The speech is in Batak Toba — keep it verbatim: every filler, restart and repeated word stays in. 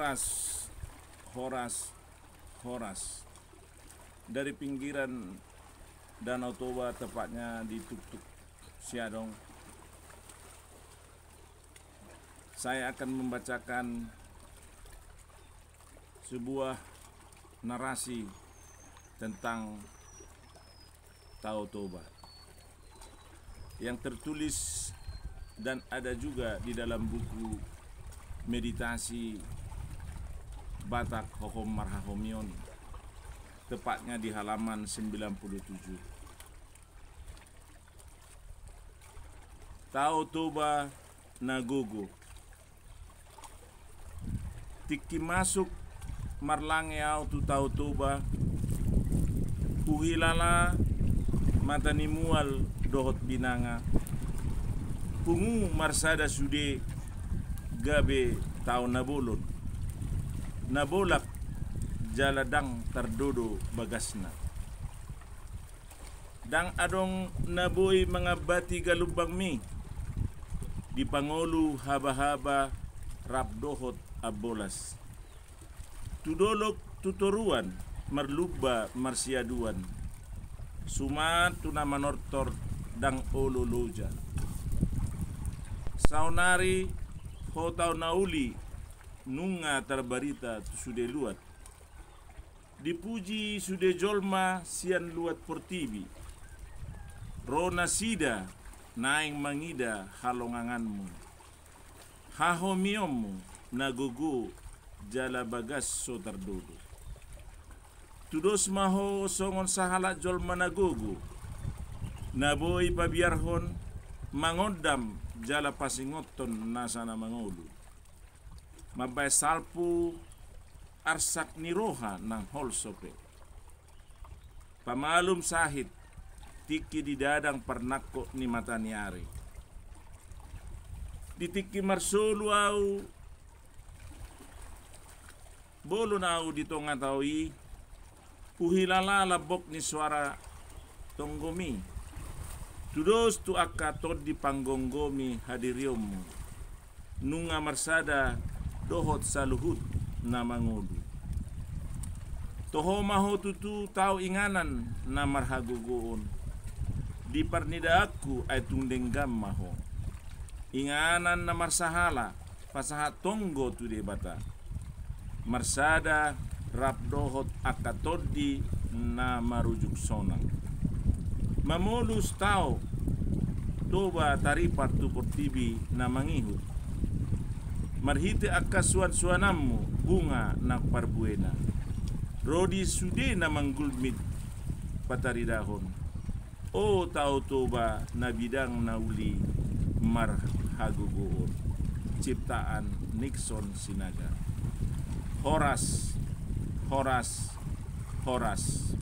Horas, horas, horas. Dari pinggiran Danau Toba, tepatnya di Tuktuk Siadong, saya akan membacakan sebuah narasi tentang Tao Toba yang tertulis dan ada juga di dalam buku meditasi Batak Hohom Marhahomion, tepatnya di halaman sembilan puluh tujuh. Tao Toba na gogo. Tingki masuk marlange au tu Tao Toba, huhilala mata ni mual dohot binanga. Pungu marsada sude gabe tao na bolon, na bolak jala ndang tardodo bagasna. Ndang adong na boi mangambati galumbangmi, dipangolu habahaba rap dohot ambolas. Tu dolok tu toruan marlumba marsiaduan, suman tu na manortor ndang olo loja. Saonari ho tao na uli nunga tarbarita tu sude luat. Dipuji sude jolma sian luat portibi. Ro nasida naeng mangida halonganganmu, hahomionmu na gogo jala bagas so tardodo. Tudos ma ho songon sahalak jolma na gogo, na boi pabiarhon mangondam jala pasingothon nasa na mangolu, mambahen salpu arsak ni roha nang holso pe. Pamalum sahit tingki di dadang parnangkok ni mata ni ari. Di tingki marsolu au, bolon au di tonga tao i, huhilala lambok ni soara tonggomi. Tudos tu angka tondi panggomgomi hadirionmu, nunga marsada dohot saluhut na mangolu. Toho ma ho tutu tao inganan na marhagogoon. Di parnidaanku ai tung denggan ma ho. Inganan na marsahala, pasahat tonggo tu Debata, marsada rap dohot angka tondi na marujuk sonang. Mamolus Tao Toba taripar tu portibi na mangihut, marhite angka suansuananmu bunga nang parbuena, ro di sude na manggulmit pataridahon. O Tao Toba na bidang na uli marhagogoon. Ciptaan Nixon Sinaga. Horas, horas, horas.